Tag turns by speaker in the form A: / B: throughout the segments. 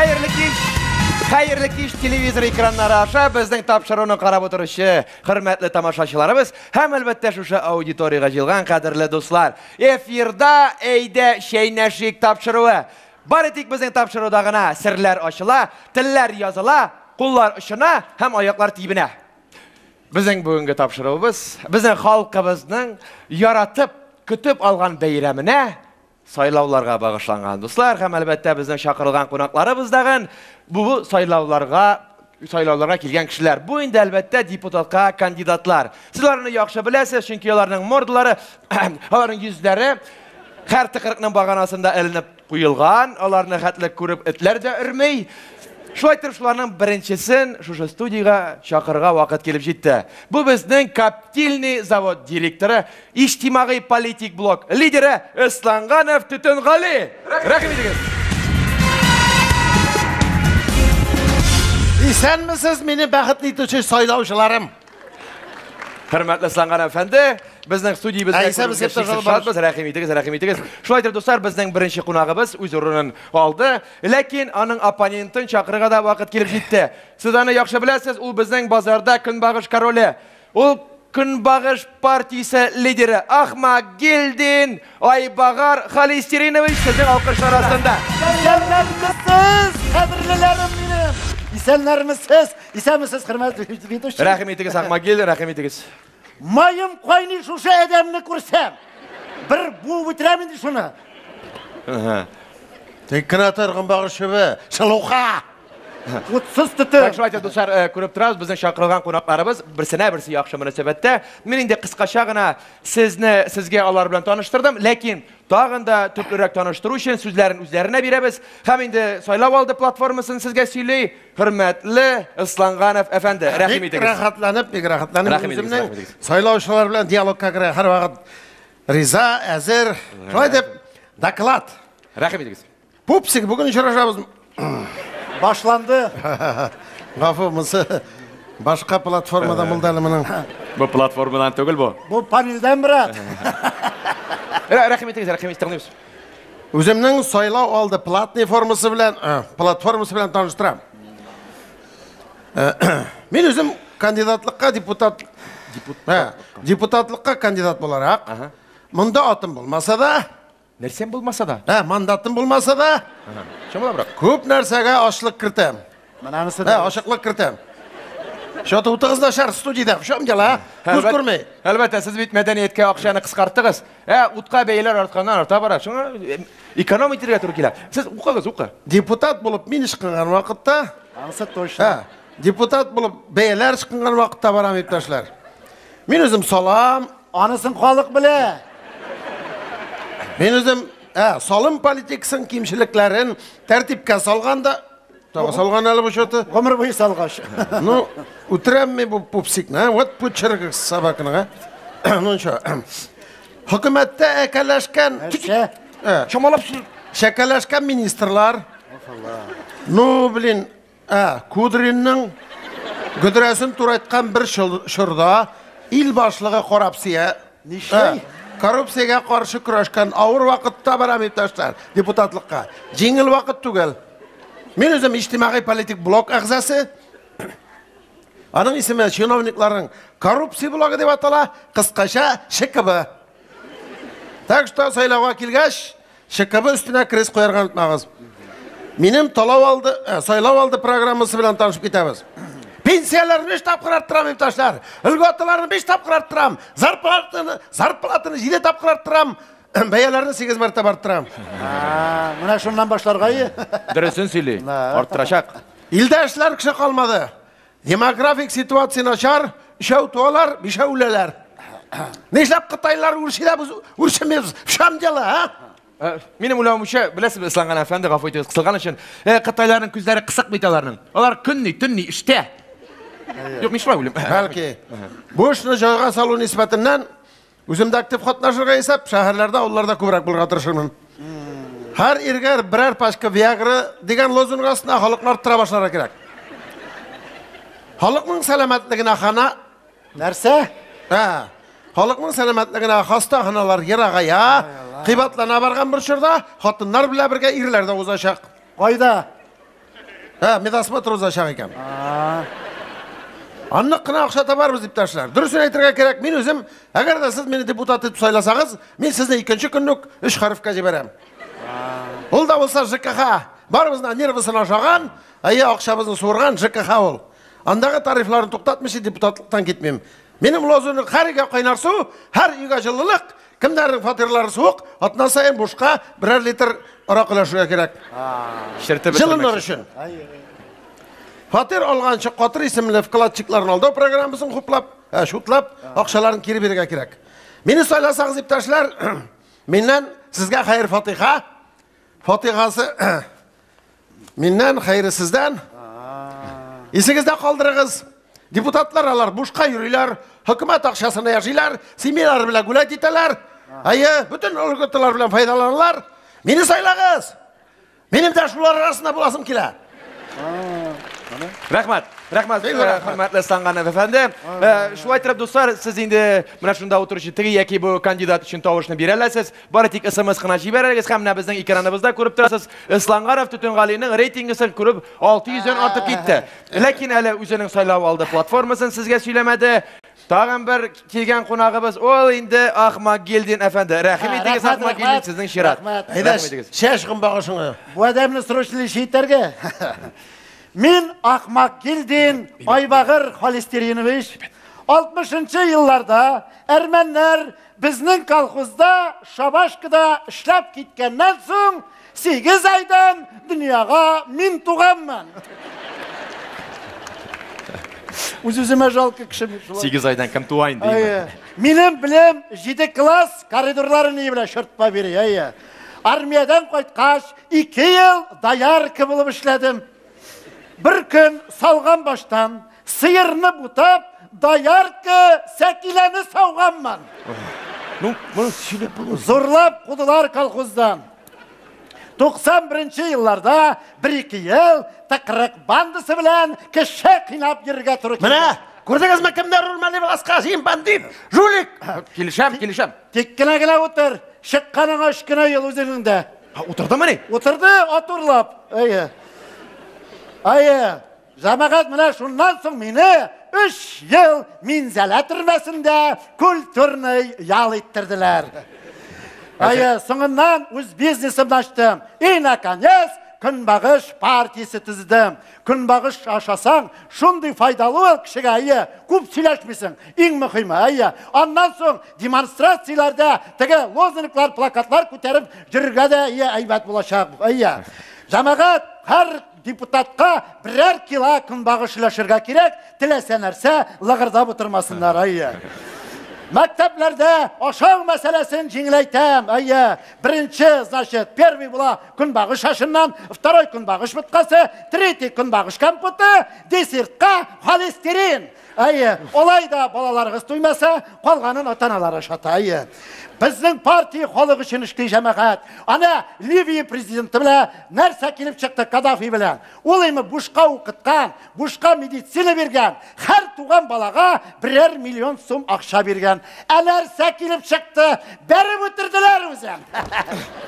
A: Хәерле кич! Хәерле кич телевизор экраннары аша безнең тапшыруны карап утыручы хөрмәтле тамашачыларыбыз һәм әлбәттә шушы аудиториягә җыелган кадерле дуслар. Эфирда Әйдә чәйнәшик тапшыруы. Бары тик безнең тапшыруда гына серләр ачыла, телләр языла, куллар очына һәм аяклар тибенә. Безнең бүгенге тапшыруыбыз безнең халкыбызның яратып, көтеп алган бәйрәменә сайлауларга багышланган, дуслар, һәм әлбәттә безнең чакырылган кунакларыбыз дагын бу сайлауларга килгән кешеләр. Бу инде әлбәттә депутатка кандидатлар. Сез аларны яхшы беләсез, чөнки аларның мордалары, аларның йөзләре һәр тыкрыкның баганасында эленеп куелган, аларны хәтле күреп этләр дә өрмей. Шулай итеп, шуларның беренчесен шушы студиягә чакырырга вакыт килеп җитте. Бу безнең коптильный завод директоры, иҗтимагый политик блок лидеры Исланганов Төтенгали. Рәхим итегез.
B: Исәнмесез, мине бәхетле итүче сайлаучыларым.
A: Хөрмәтле Исланган әфәнде, безнең студиябездә
B: Исәнмесез,
A: күрүгә
B: иптәш
A: чиксез
B: Албаров.
A: шатбыз. Рәхим итегез, рәхим итегез. Шулай итеп, дуслар, безнең беренче кунагыбыз үз урынын алды. Ләкин аның оппонентын чакырырга да вакыт килеп җитте. Сез аны яхшы беләсез, ул безнең базарда көнбагыш короле. Ул Көнбагыш партиясе лидеры Ахмагилдин Айбагар Холестеринович сезнең алкышлар астында.
C: Исәннәрмесез, кадерлеләрем минем. Исәннәрмесез, исәнмесез, хөрмәтле ведущий.
A: Рәхим итегез, Ахмагилдин, рәхим итегез.
C: Маем кайный шушы адәмне күрсәм. Бер буып бетерәм инде шуны.
B: Тик кенә тор, гөмбагыш чүбе, шелуха!
C: Утсыз төтен.
A: Так, шулай итеп, дуслар, күреп торабыз, безнең чакырылган кунакларыбыз берсенә берсе яхшы мөнәсәбәттә. Мин инде кыскача гына сезне сезгә алар белән таныштырдым, ләкин тагын да төплерәк таныштыру өчен сүзләрен үзләренә бирәбез. Һәм инде сайлау алды платформасын сезгә сөйли хөрмәтле Исланганов әфәнде. Рәхим
B: Бик
A: итегез.
B: рәхәтләнеп, бик рәхәтләнеп
A: Рәхим итегез,
B: үземнең
A: рәхим итегез.
B: сайлаучылар белән диалогка керә һәрвакыт риза, әзер. Шулай дип, доклад.
A: Рәхим итегез.
B: Пупсик, бүген очрашабыз.
C: Башланды.
B: Гафу, монысы башка платформада булды әле моның.
A: Бу платформадан түгел бу.
C: Бу панельдән, брат.
A: Рәхим итегез, рәхим итегез, тыңлыйбыз.
B: Үземнең сайлау алды платный формасы белән, платформасы белән таныштырам. Мин үзем кандидатлыкка депутат, депутатлыкка кандидат буларак, монда атым булмаса да,
A: Нәрсәм булмаса да?
B: Мандатым булмаса да,
A: Чамала, брат.
B: күп нәрсәгә ашлык кертәм.
C: Менә анысы да.
B: Ачыклык кертәм. Что-то утыгыз начар студиядә. В чем дело, а? Күз күрми.
A: Әлбәттә, сез бит мәдәнияткә акчаны кыскарттыгыз. Утка бәяләр артканнан арта бара. Шуңа эконом итәргә туры килә. Сез укыгыз, укы.
B: Депутат булып мин ычкынган вакытта,
C: Анысы точно.
B: Депутат булып бәяләр ычкынган вакытта барам, иптәшләр. Мин үзем салам.
C: Анысын халык белә.
B: Мин үзем, салым политикасын кимчелекләрен тәртипкә салганда, тагы салган әле бу чоты.
C: Гомер буе салгач.
B: Ну, үтерәм мин бу пупсикны, а? Вот пучыргы собаканы, а? Ну ничего. Хөкүмәттә әкәләшкән,
C: Нәрсә?
A: Чамалап сүз.
B: Шәкәләшкән министрлар. Ну, блин, Кудринның гөдрәсен турайткан бер чорда ил башлыгы коррупция.
C: Нишләй?
B: Коррупциягә каршы көрәшкән авыр вакытта барам, иптәшләр, депутатлыкка. Җиңел вакыт түгел. Мин үзем иҗтимагый политик блок әгъзасы. Аның исеме чиновникларның коррупция блогы дип атала, кыскача ШКБ. Так что сайлауга килгәч, ШКБ өстенә крест куярга онытмагыз. Минем талау алды, сайлау алды программасы белән танышып китәбез. Пенсияләрне 5 тапкыр арттырам, иптәшләр. Льготаларны 5 тапкыр арттырам. Зарплатаны 7 тапкыр арттырам. Бәяләрне 8 мәртәбә арттырам.
C: Менә шуннан башларга ие.
A: Дөресен сөйли. Арттырачак.
B: Илдә эшләр кеше калмады. Демографик ситуация начар. Өчәү туалар, бишәү үләләр. Нишләп Кытайлар үрчи дә без үрчемибез? В чем дело, а?
A: Минем уйлавымча, беләсезме, Исланган әфәнде, гафу итегез, кысылган өчен, Кытайларның күзләре кысык бит аларның. Алар көнни, төнни эштә. Юк, мин шулай уйлыйм.
B: Бәлки. Бу эшне җайга салу нисбәтеннән үзем дә актив катнашырга исәп, шәһәрләрдә, авылларда күбрәк булырга тырышырмын. Һәр иргә берәр пачка Виагра дигән лозунг астына халыкны арттыра башларга кирәк. Халыкның сәламәтлегенә хана
C: Нәрсә?
B: Халыкның сәламәтлегенә хастаханалар ерагая, кыйбатлана барган бер чорда хатыннар белән бергә ирләр дә узачак.
C: Кайда?
B: Һә, медосмотр узачак икән. Аннык кына акча табарбыз, иптәшләр. Дөресен әйтергә кирәк, мин үзем, әгәр дә сез мине депутат итеп сайласагыз, мин сезне икенче көнне үк өч хәрефкә җибәрәм. Ул да булса ЖКХ. Барыбызның нервысын ашаган, әйе, акчабызны суырган ЖКХ ул. Андагы тарифларны туктатмыйча депутатлыктан китмим. Минем лозунгым һәр өйгә кайнар су, һәр өйгә җылылык, кемнәрнең фатирлары суык, атна саен бушка берәр литр аракы өләшергә кирәк.
A: Чертеп
B: Җылыныр өчен. Фатир алганчы Катыр исемле вкладчикларны алдау программасын хуплап, шутлап, акчаларын кире бирергә кирәк. Мине сайласагыз, иптәшләр, миннән сезгә хәер фатиха. Фатихасы миннән, хәере сездән. Исегездә калдырыгыз. Депутатлар алар бушка йөриләр, хөкүмәт акчасына яшиләр, семьялар белән гулять итәләр. Әйе, бөтен льготалар белән файдаланалар. Мине сайлагыз. Минем дә шулар арасында буласым килә.
A: Рәхмәт. Рәхмәт, хөрмәтле Санганов әфәнде. Шулай итеп, дуслар, сез инде менә шунда утыручы теге яки бу кандидат өчен тавышны бирә аласыз. Бары тик СМС кына җибәрегез һәм менә безнең экраныбызда күреп торасыз, Исламгаров Төтенгалиның рейтингысын күреп 600 дән артып китте. Ләкин әле үзенең сайлау алды платформасын сезгә сөйләмәде. Тагын бер килгән кунагыбыз ул инде Ахмагилдин әфәнде. Рәхим итегез, Ахмагилдин, сезнең чират.
B: Әйдә, чәч гомбагышыңны.
C: Бу адәмне срочно лечить итәргә. Мин Ахмагилдин Айбагыр Холестеринович. 60 елларда әрмәннәр безнең колхозда шабашкада эшләп киткәннән соң 8 айдан дөньяга мин туганмын. Үз-үземә жалко кеше мин шулай.
A: 8 айдан кем туа инде?
C: Әйе. Минем белем 7 класс коридорлары ни белән шыртпа бирә, әйе. Армиядән кайткач 2 ел доярка булып эшләдем. Бер көн салган баштан сыерны бутап, доярка Сәкиләне сауганмын.
A: Ну, моны сөйләп булмый.
C: Зурлап кудылар колхоздан. 91 елларда 1-2 ел тыкрык бандасы белән кеше кыйнап йөрергә туры килде.
B: Менә, күрдегезме кемнәр үрмәле властька? Син бандит, жулик.
A: Килешәм, килешәм.
C: Тик кенә генә утыр. Чыкканыңа 3 кенә ел үзеңнең дә.
A: Утырдымыни?
C: Утырды, ат урлап. Әйе. Әйе. Җәмәгать, менә шуннан соң мине 3 ел Минзәлә төрмәсендә культурный ял иттерделәр. Әйе, соңыннан үз бизнесымны ачтым. И, наконец, Көнбагыш партиясе төзедем. Көнбагыш ашасаң, шундый файдалы ул кешегә, әйе, күп сөйләшмисең. Иң мөһиме, әйе. Аннан соң демонстрацияләрдә теге лозунглар, плакатлар күтәреп йөрергә дә, әйе, әйбәт булачак, әйе. Җәмәгать, һәр депутатка берәр кило көнбагыш өләшергә кирәк, теләсә нәрсә лыгырдап утырмасыннар, әйе. Мәктәпләрдә ашау мәсьәләсен җиңеләйтәм, әйе. Беренче, значит, первый була көнбагыш ашыннан, второй көнбагыш боткасы, третий көнбагыш компоты, десертка холестерин. Әйе, олай да балаларыгыз туймаса, калганын ата-аналар ашата, әйе. Безнең партия халык өчен эшли, җәмәгать. Ана Ливия президенты белән нәрсә килеп чыкты Каддафи белән? Ул эми бушка укыткан, бушка медицина биргән, һәр туган балага берәр миллион сум акча биргән. Ә нәрсә килеп чыкты? Бәреп үтерделәр үзен.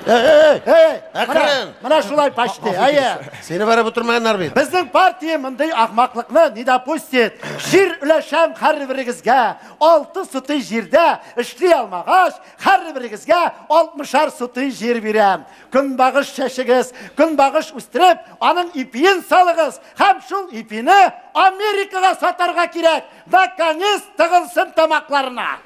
B: Эй,
C: Эй,
B: әкрен.
C: Менә шулай почти, әйе.
B: Сине бәреп үтермәгәннәр бит.
C: Безнең партия мондый ахмаклыкны не допустит. Җир өләшәм һәрберегезгә. 6 сутый җирдә эшли алмагач, һәрберегезгә 60 сутый җир бирәм. Көнбагыш чәчегез, көнбагыш үстереп, аның ипиен салыгыз һәм шул ипине Америкага сатарга кирәк. Наконец тыгылсын тамакларына.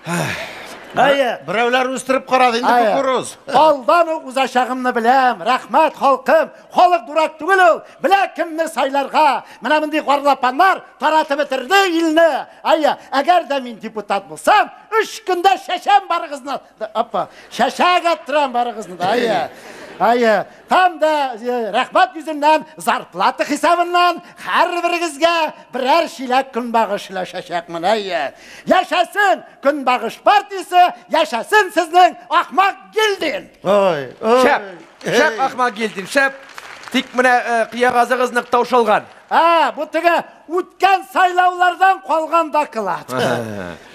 C: Әйе.
B: Берәүләр үстереп карады инде
C: Әйе.
B: кукуруз.
C: Алдан ук узачагымны беләм. Рәхмәт, халкым. Халык дурак түгел ул. Белә кемне сайларга. Менә мондый гарлапаннар таратып бетерде илне. Әйе, әгәр дә мин депутат булсам, 3 көндә чәчәм барыгызны. Апа, чәчәк аттырам барыгызны да. Әйе. Әйе. Һәм дә рәхмәт йөзеннән зарплата хисабыннан һәрберегезгә берәр чиләк көнбагыш өләшәчәкмен. Әйе. Яшәсен Көнбагыш партиясе, яшәсен сезнең Ахмак Гилдин.
B: Ой, ой.
A: Шәп, шәп Ахмак Гилдин, шәп. Тик менә кыягазыгыз нык таушалган.
C: А, бу теге үткән сайлаулардан калган доклад.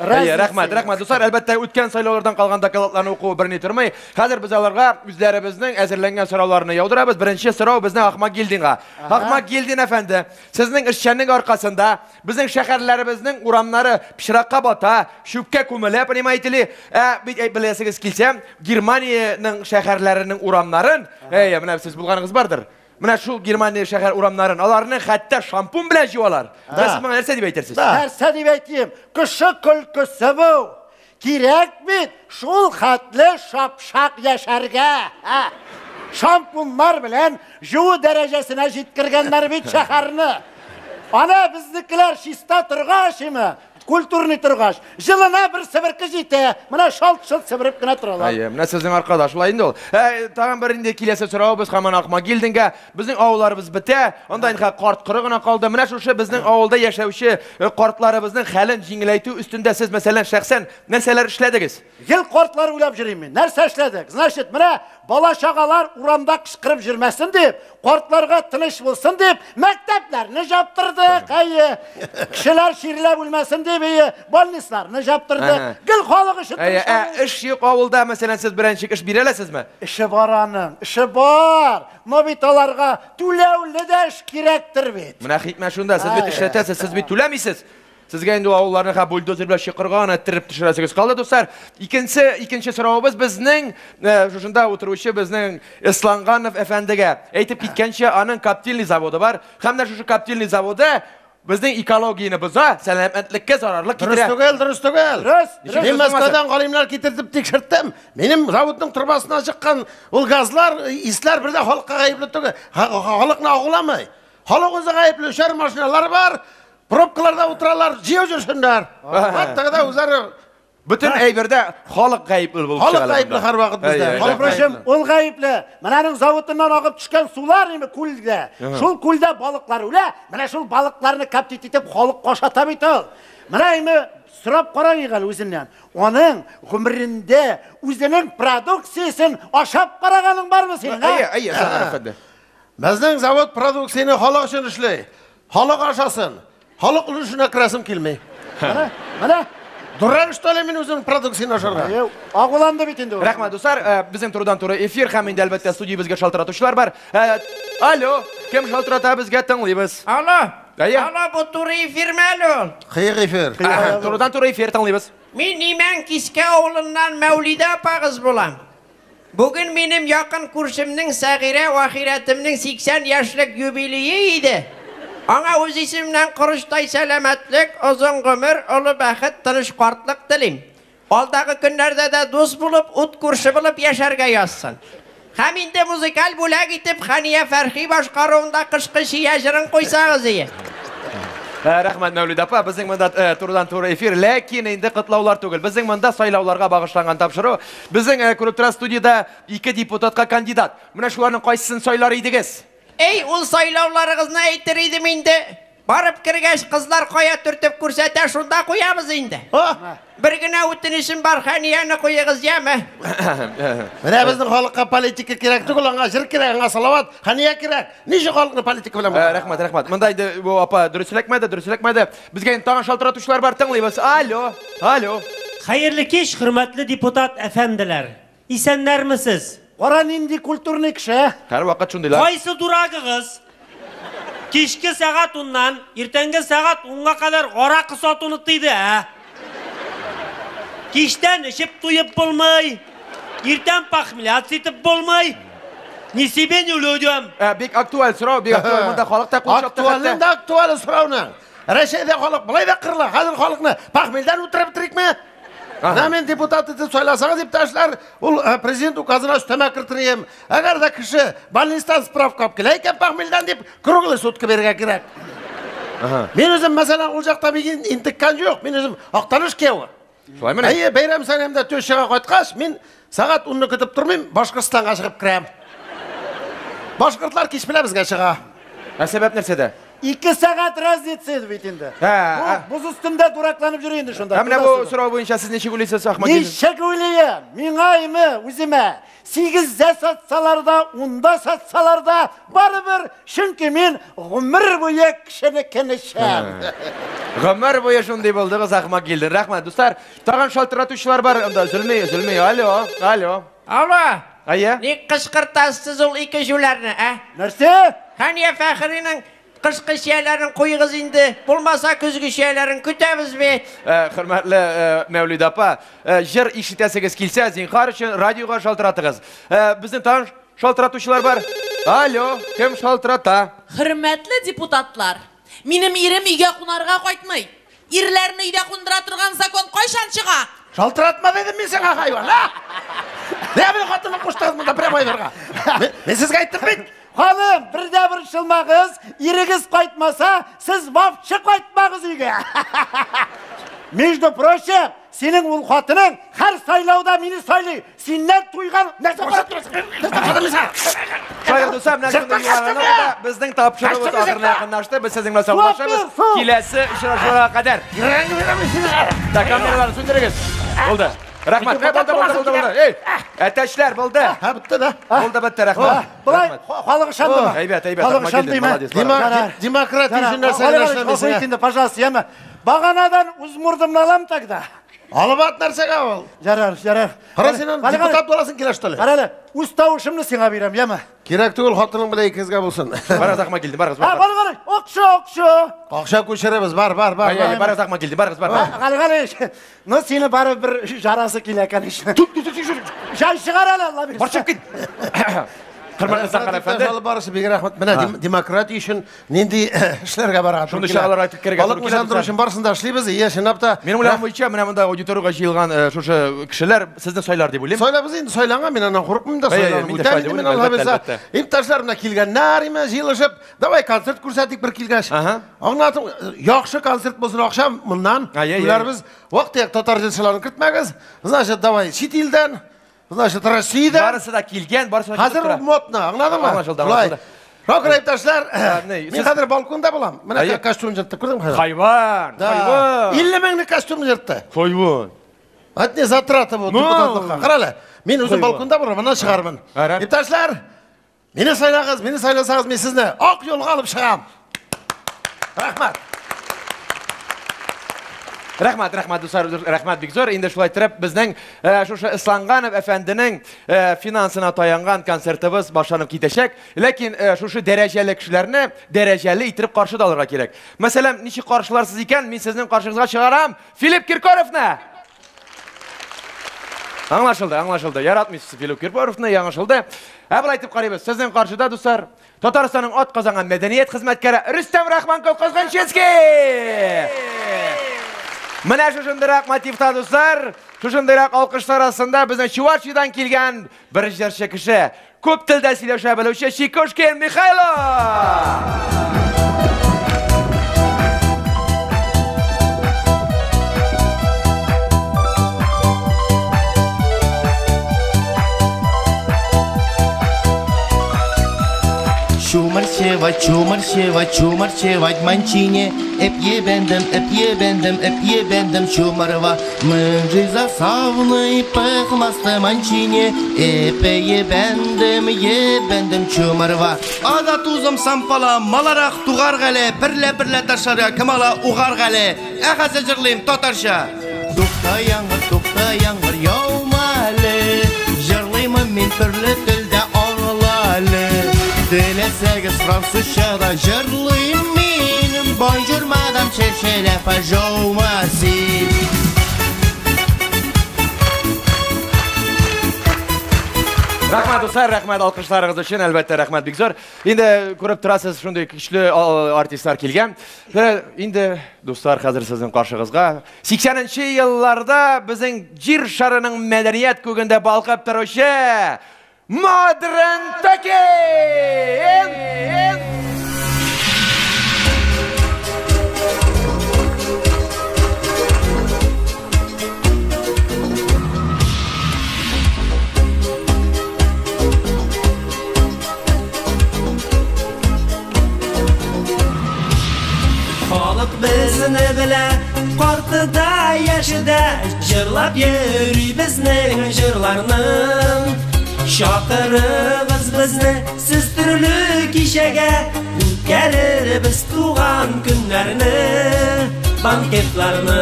A: Әйе, рәхмәт, рәхмәт, дуслар. Әлбәттә, үткән сайлаулардан калган докладларны уку берни тормый. Хәзер без аларга үзләребезнең әзерләнгән сорауларны яудырабыз. Беренче сорау безнең Ахмагилдинга. Ахмагилдин әфәнде, сезнең эшчәнлек аркасында безнең шәһәрләребезнең урамнары пычракка бата, чүпкә күмелә, понимаете ли? Ә бит беләсегез килсә, Германиянең шәһәрләренең урамнарын, әйе, менә сез булганыгыз бардыр. Менә шул Германия шәһәр урамнарын, аларны хәтта шампунь белән җуалар. Менә сез моңа нәрсә дип әйтерсез?
C: Нәрсә дип әйтим? Кеше көлкесе бу. Кирәк бит шул хәтле шапшак яшәргә. Шампуннар белән җуу дәрәҗәсенә җиткергәннәр бит шәһәрне. Ана безнекеләр чиста торгач име, культурный торгач, җылына бер себерке җитә. Менә шалт-шалт себереп кенә торалар.
A: Әйе, менә сезнең аркада шулай инде ул. Тагын бер инде киләсе соравыбыз һаман Ахмагилдингә. Безнең авылларыбыз бетә, анда инде карт коры гына калды. Менә шушы безнең авылда яшәүче картларыбызның хәлен җиңеләйтү өстендә сез, мәсәлән, шәхсән нәрсәләр эшләдегез?
C: Гел картлар уйлап йөрим мин. Нәрсә эшләдек? Значит, менә бала-чагалар урамда кычкырып йөрмәсен дип, картларга тыныч булсын дип, мәктәпләрне жаптырдык, әйе. Кешеләр чирләп үлмәсен дип, әйе, больницаларны жаптырдык. Гел халык өчен тырышабыз.
A: Эш юк авылда, мәсәлән, сез беренче эш бирә аласызмы?
C: Эше бар аның, эше бар. Но бит аларга түләүле дә эш кирәктер бит.
A: Менә хикмәт шунда, сез бит эшләтәсез, сез бит түләмисез. Сезгә инде авылларны һәм бульдозер белән чокырга гына тереп төшерәсегез калды, дуслар. Икенче соравыбыз безнең шушында утыручы безнең Исланганов әфәндегә. Әйтеп киткәнчә, аның коптильный заводы бар. Һәм дә шушы коптильный заводы безнең экологияне боза, сәламәтлеккә зарарлык китерә.
B: Дөрес түгел, дөрес түгел.
C: Дөрес.
B: Мин Мәскәүдән галимнәр китертеп тикшерттем. Минем заводның торбасыннан чыккан ул газлар, исләр бер дә халыкка гаепле түгел. Халыкны агуламый. Халык үзе гаепле, өчәр машиналар бар. Пробкаларда утыралар, җыю жүрсеннәр. Хәтта да үзләре
A: бөтен әйбердә халык гаепле булып чыга.
B: Халык гаепле һәрвакыт бездә.
C: Халык өчен ул гаепле. Менә аның заводыннан агып төшкән сулар инде күлдә. Шул күлдә балыклар үлә. Менә шул балыкларны коптить итеп халык ашата бит ул. Менә инде сорап карагыз әле үзеннән. Аның гомерендә үзенең продукциясен ашап караганың бармы синең?
A: Әйе, әйе, әфәнде.
B: Безнең завод продукцияне халык өчен эшли. Халык ашасын. Халык өлешенә керәсем килми.
C: Менә, менә.
B: Дурак что ли мин үзем продукцияне ашарга?
C: Агуланды бит инде.
A: Рәхмәт, дуслар. Безнең турыдан-туры эфир һәм инде әлбәттә студиябезгә шалтыратучылар бар. Алло, кем шалтырата безгә, тыңлыйбыз.
D: Алло. Алло, бу туры эфирме әле ул?
B: Кыек эфир.
A: Турыдан-туры эфир, тыңлыйбыз.
D: Мин Имән Кискә авылыннан Мәүлидә апагыз булам. Бүген минем якын күршемнең Сәгыйрә ахирәтемнең 80 яшьлек юбилее иде. Аңа үз исемнән корычтай сәламәтлек, озын гомер, олы бәхет, тыныч картлык телим. Алдагы көннәрдә дә дус булып, ут күрше булып яшәргә язсын. Һәм инде музыкаль бүләк итеп Хания Фәрхи башкаруында кышкы чия җырын куйсагыз ие.
A: Рәхмәт, Мәүлидә апа, безнең монда турыдан-туры эфир, ләкин инде котлаулар түгел. Безнең монда сайлауларга багышланган тапшыру. Безнең күреп тора студиядә 2 депутатка кандидат. Менә шуларның кайсысын сайлар идегез?
D: Эй, ул сайлауларыгызны әйтер идем инде. Барып кергәч, кызлар кая төртеп күрсәтә, шунда куябыз инде. Бер генә үтенечем бар, Ханияне куегыз, яме?
B: Менә безнең халыкка политика кирәк түгел, аңа җыр кирәк, аңа Салават, Хания кирәк. Ничек халыкны политика белән?
A: Рәхмәт, рәхмәт. Монда инде бу апа дөрес эләкмәде, дөрес эләкмәде. Безгә инде тагын шалтыратучылар бар, тыңлыйбыз. Алло, алло.
E: Хәерле кич, хөрмәтле депутат әфәнделәр. Исәннәрмесез?
C: Кара нинди культурный кеше.
A: Һәрвакыт шундыйлар.
E: Кайсы дурагыгыз? Кичке сәгать 10-нан иртәнге сәгать 10-га кадәр аракы сатуны тыйды, ә? Кичтән эчеп туеп булмый, иртән похмеляться итеп булмый. Ни себе, ни людям.
A: Бик актуаль сорау, бик актуаль. Монда халык та кул чапты.
B: Актуальның да актуаль сорауның. Рәсәйдә халык болай да кырыла. Хәзер халыкны похмельдән утырып бетерикме? Менә мин депутат итеп сайласагыз, иптәшләр, ул президент указына өстәмә кертерем. Әгәр дә кеше больницадан справка алып килә икән похмельдән дип, круглый сутка бирергә кирәк. Мин үзем, мәсәлән, ул жакта бик интеккән юк. Мин үзем Актаныш кияве.
A: Шулаймыни?
B: Әйе, бәйрәм сәләмдә тещага кайткач, мин сәгать 10-ны көтеп тормыйм, Башкортстанга чыгып керәм. Башкортлар кич белән безгә чыга.
A: Ә сәбәп нәрсәдә?
C: 2 сәгать разница иде бит инде. Бу боз өстендә дуракланып йөри инде шунда.
A: Ә менә бу сорау буенча сез ничек уйлыйсыз, Ахмадин?
C: Ничек уйлыйм? Миңа име, үземә 8-дә сатсалар да, 10-да сатсалар да, барыбер, чөнки мин гомер буе кешенекен эчәм.
A: Гомер буе шундый булдыгыз, Ахмадилдин. Рәхмәт, дуслар. Тагын шалтыратучылар бар. Анда өзелми, өзелми. Алло, алло.
D: Алло.
A: Әйе.
D: Ник кычкыртасыз ул ике җүләрне, ә?
C: Нәрсә?
D: Хәния Фәхринең кышкы чияләрен куйгыз инде. Булмаса көзге чияләрен көтәбез бит.
A: Хөрмәтле Мәүлидә апа, җыр ишетәсегез килсә, зинһар өчен радиога шалтыратыгыз. Безнең тагын шалтыратучылар бар. Алло, кем шалтырата?
F: Хөрмәтле депутатлар, минем ирем өйгә кунарга кайтмый. Ирләрне өйдә кундыра торган закон кайчан чыга?
B: Шалтыратма дедем мин сиңа, хайван, а? Нигә минем хатынны куштыгыз монда прямой эфирга? Мин сезгә әйттем бит.
C: Ханым, бер дә борчылмагыз, ирегез кайтмаса, сез вообще кайтмагыз өйгә. Между прочим, синең ул хатының һәр сайлауда мине сайлый. Синнән туйган
B: нәрсә карап торасың? Нәрсә карап торасың?
A: Шайыр дуслар, менә шундый югарылыкта безнең тапшыруыбыз ахырына якынлашты. Без сезнең белән саубуллашабыз. Киләсе очрашуларга кадәр. Так, камераларны сүндерегез. Булды. Рәхмәт. Булды, булды, булды, булды. Эй, әтәчләр, булды.
B: Һә, бетте дә.
A: Булды, бетте, рәхмәт.
C: Болай халык ышандымы?
A: Әйбәт, әйбәт.
C: Халык ышандымы?
A: Молодец.
B: Демократия өчен нәрсә генә эшләмисең.
C: Инде, пожалуйста, яме. Баганадан үз мурдымны алам тогда.
B: Алып ат нәрсәгә ул?
C: Ярар, ярар.
B: Кара син аны депутат буласың килә что ли?
C: Кара әле, үз тавышымны сиңа бирәм, яме.
B: Кирәк түгел, хатының белән икегезгә булсын.
A: Барыгыз, Ахмадилдин, барыгыз.
C: Ха, бар, бар, акча, акча.
B: Акча күчерәбез, бар, бар, бар.
A: Барыгыз, Ахмадилдин, барыгыз, бар.
C: Гали, Гали, ну сине бары бер жарасы килә, конечно. Жай чыгар әле, Алла бирсә.
A: Бар, чыгып кит. Хөрмәтле Сахар әфәнде.
B: Алып барышы бик рәхмәт. Менә демократия өчен нинди эшләргә барырга
A: Шундый чаралар айтып керергә туры
B: килә. Халык өчен барысын да эшлибез. Ия, чынлап та.
A: Минем уйлавым буенча, менә монда аудиториягә җыелган шушы кешеләр сезне сайлар дип уйлыйм.
B: Сайлабыз инде, сайланган, мин аннан курыкмыйм да, сайланып үтәм инде мин Алла бирсә. Иптәшләр менә килгәннәр име, җыелышып, давай концерт күрсәтик бер килгәч. Аңлатың, яхшы концерт булсын, акча моннан. Түләрбез. Вак-төяк татар җырчыларын кертмәгез. Значит, давай чит илдән. Значит, Россиядә
A: барысы да килгән, барысы да
B: хәзер модно, аңладыңмы?
A: Аңлашылды, аңлашылды.
B: Рокер иптәшләр, мин хәзер балконда булам. Менә костюм җыртты, күрдеңме хәзер?
A: Хайван, хайван.
B: 50 меңлек костюм җыртты.
A: Хайван.
B: Одни затраты бу депутатлыкка. Кара әле, мин үзем балконда булам, моннан чыгармын. Иптәшләр, мине сайлагыз, мине сайласагыз, мин сезне ак юлга алып чыгам. Рәхмәт.
A: Рәхмәт, рәхмәт, дуслар, рәхмәт бик зур. Инде шулай итеп безнең шушы Исланганов әфәнденең финансына таянган концертыбыз башланып китәчәк. Ләкин шушы дәрәҗәле кешеләрне дәрәҗәле итеп каршы да алырга кирәк. Мәсәлән, ничек каршыларсыз икән, мин сезнең каршыгызга чыгарам Филипп Киркоровны. Аңлашылды, аңлашылды. Яратмыйсыз Филипп Киркоровны, аңлашылды. Ә болай итеп карыйбыз. Сезнең каршыда, дуслар, Татарстанның ат казанган мәдәният хезмәткәре Рөстәм Рахманков Козгынчинский! Менә шушындырак мотивта, дуслар, шушындырак алкышлар астында безнең Чувашиядән килгән бер җырчы кеше, күп телдә сөйләшә белүче Чикушкин Михайло!
G: Чумарчева, чумарчева, чумарчева, манчине, эп ебендем, эп ебендем, эп ебендем, чумарова. Мынжи за савны пыхмасты манчине, эпе ебендем, ебендем, чумарова. Ада тузым сампала, маларах тугар гале, берле-берле ташаря, кемала угар гале. Ә хәзер җырлыйм татарча. Тукта яңгыр, тукта яңгыр, яума әле, җырлыймын мин төрле телдә аңла әле. Теләсәгез французча да җырлыйм мин. Бонжур, мадам, шершеля, пожалуйста.
A: Рәхмәт, дуслар, рәхмәт алкышларыгыз өчен, әлбәттә, рәхмәт бик зур. Инде күреп торасыз, шундый көчле артистлар килгән. Инде, дуслар, хәзер сезнең каршыгызга 80-нче елларда безнең җир шарының мәдәният күгендә балкып торучы Modern Talking!
E: Җырлап йөри безнең җырларны. Чакырыгыз безне сез төрле кичәгә, үткәрербез туган көннәрне, банкетларны,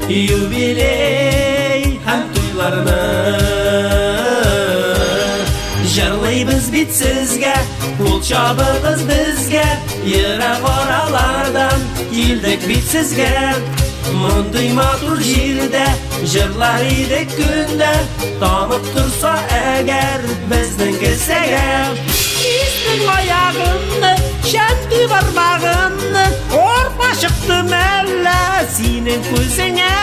E: юбилей һәм туйларны. Җырлыйбыз бит сезгә, кул чабыгыз безгә, ерак аралардан килдек бит сезгә. Мондый матур җирдә җырлар идек көндә, тамып торса әгәр безнең кесәгә. Кистең аягымны, чәнти бармагымны, орпа чыкты мәллә синең күзеңә.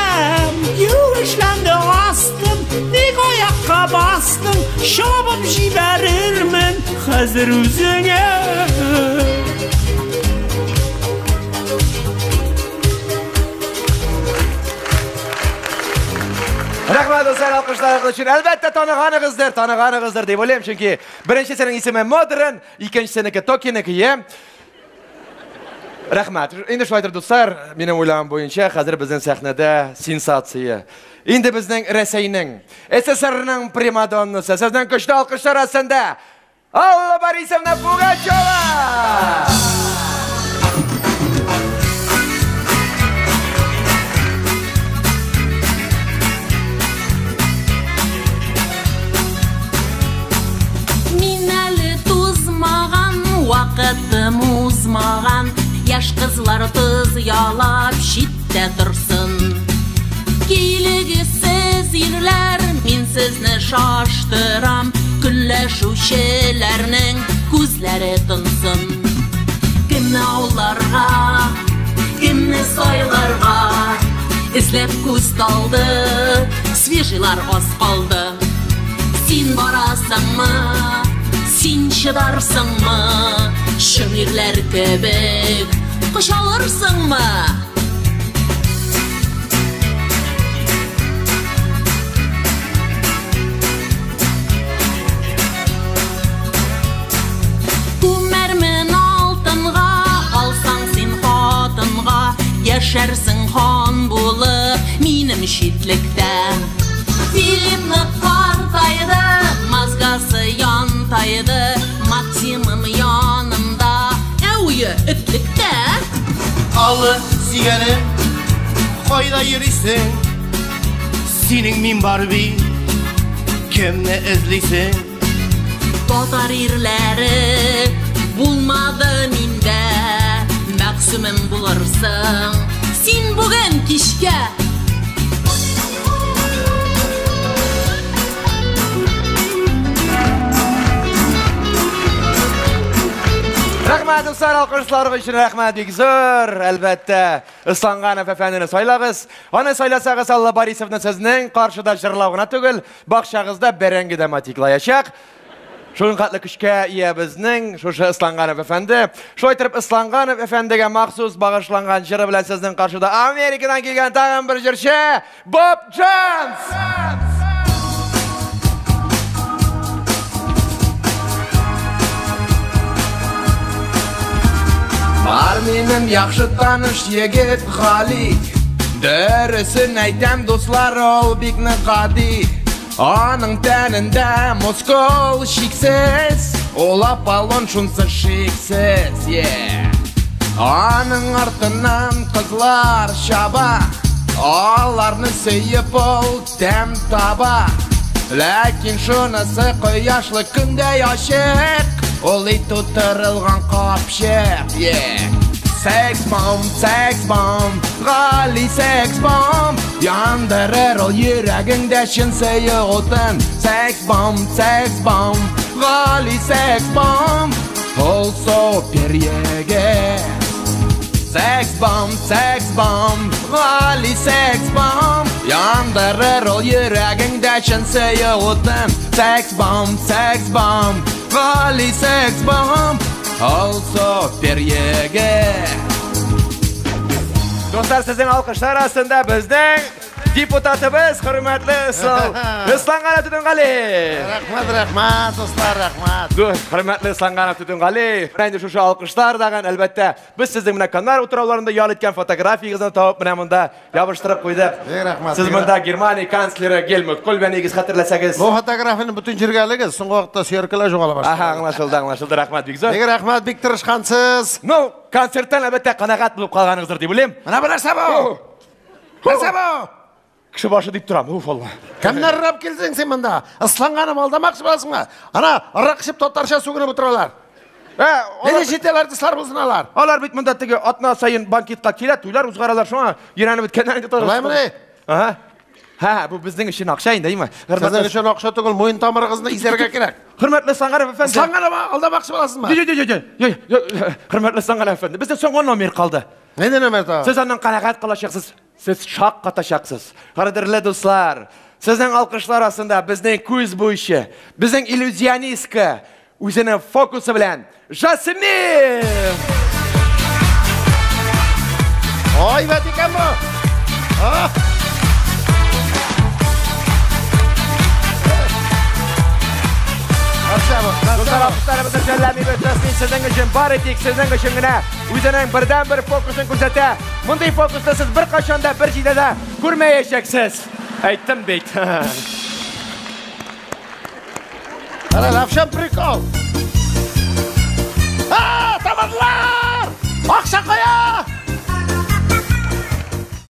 E: Юешләнде астым, ник аякка бастың, чабып җибәрермен хәзер үзеңә.
A: Рәхмәт, дуслар, алкышларыгыз өчен. Әлбәттә, таныганыгыздыр, таныганыгыздыр дип уйлыйм, чөнки беренчесенең исеме Модерн, икенчесенеке Токинеке, е. Рәхмәт. Инде шулай итеп, дуслар, минем уйлавым буенча, хәзер безнең сәхнәдә сенсация. Инде безнең Рәсәйнең, СССРның примадоннасы, сезнең көчле алкышлар астында Алла Борисовна Пугачева!
F: Мин әле тузмаган, вакытым узмаган, яшь кызлар тоз ялап читтә торсын. Килегез сез, ирләр, мин сезне шаштырам, көнләшүчеләрнең күзләре тонсын. Кемне ауларга, кемне сайларга, эзләп күз талды, свежийлар аз калды. Син барасыңмы, син чыдарсыңмы, чын ирләр кебек кочалырсыңмы? Күмәрмен алтынга, алсаң син хатынга, яшәрсең хан булып минем читлектә. Филиппны картайды, мазгасы янтайды, Максимым янымда, әүе этлектә.
G: Аллы сөйгәнем, кайда йөрисең? Синең мин бар бит, кемне эзлисең?
F: Татар ирләре булмады миндә, мәгъсүмем булырсың син бүген кичкә.
A: Рәхмәт, дуслар, алкышларыгыз өчен рәхмәт бик зур. Әлбәттә, Исланганов әфәндене сайлагыз. Аны сайласагыз, Алла Борисовна сезнең каршыда җырлау гына түгел, бакчагызда бәрәңге дә матиклаячак. Шуның хәтле көчкә ия безнең шушы Исланганов әфәнде. Шулай итеп, Исланганов әфәндегә махсус багышланган җыры белән сезнең каршыда Америкадан килгән тагын бер җырчы Боб Джонс. Бар минем яхшы таныш егет Гали. Дөресен әйтәм, дуслар, ул бик нык гади. Аның тәнендә мускул чиксез, ул Аполлон шунсы шиксез, yeah. Аның артыннан кызлар чаба, аларны сөеп ул тәм таба. Ләкин шунысы кояшлы көндә ачык, ул ит тутырылган капчык, yeah. Секс бомб, Гали секс бомб, яндырыр ул йөрәгеңдә чын сөю утын. Секс бомб, Гали секс бомб, ул супер егет. Секс бомб, Гали секс бомб, яндырыр ул йөрәгеңдә чын сөю утын. Секс бомб, Гали секс бомб, ул супер егет. Дуслар, сезнең алкышлар астында безнең депутатыбыз, хөрмәтле Исламгали Түтенгалиев.
B: Рәхмәт, рәхмәт, дуслар, рәхмәт.
A: Хөрмәтле Исламгали Түтенгалиев, менә инде шушы алкышлар дагын, әлбәттә, без сезнең менә Канар утрауларында ял иткән фотографиягызны табып, менә монда ябыштырып куйдык.
B: Рәхмәт.
A: Сез монда Германия канцлеры Гельмут Коль белән егез хәтерләсәгез.
B: Бу фотографияне бөтен җиргә элегез, соңгы вакытта сөяркәләр югала башлады.
A: Аһа, аңлашылды, аңлашылды, рәхмәт бик зур.
B: Бик рәхмәт, бик тырышкансыз.
A: Ну, концерттан әлбәттә канәгать булып калганыгыздыр дип уйлыйм.
B: Менә бу нәрсә бу? Нәрсә бу?
A: Кеше башы дип торам, уф Алла.
B: Кемнәр урап килдең син монда? Ысланганым алдамакчы буласыңмы? Ана, арак эчеп татарча сүгенеп утыралар. Нинди чит ил артистлар булсын алар?
A: Алар бит монда теге атна саен банкетка килә, туйлар узгаралар, шуңа өйрәнеп беткәннәр инде.
B: Шулаймыни?
A: Ага. Һә, бу безнең өчен акча инде, әйме?
B: Сезнең өчен акча түгел, муен тамырыгызны изәргә кирәк.
A: Хөрмәтле Сангаров әфәнде.
B: Ысланганым алдамакчы буласызмы?
A: Юк, юк, юк, юк, юк. Хөрмәтле Сангаров әфәнде, бездә соңгы номер калды.
B: Нинди номер тагы?
A: Сез аннан канәгать калачаксыз. Сез шаккатачаксыз. Кадерле дуслар, сезнең алкышлар астында безнең күз буйчы, безнең иллюзионистка үзенең фокусы белән Жасмин!
B: Ой, бәт икән бу!
A: Дуслар, алкышларыбызны жәлләмибез. Жасмин сезнең өчен бары тик сезнең өчен генә үзенең бердәнбер фокусын күрсәтә. Мондый фокусны сез беркайчан да бер җирдә дә күрмәячәксез. Әйттем бит.
B: Ара, лапшан прикол.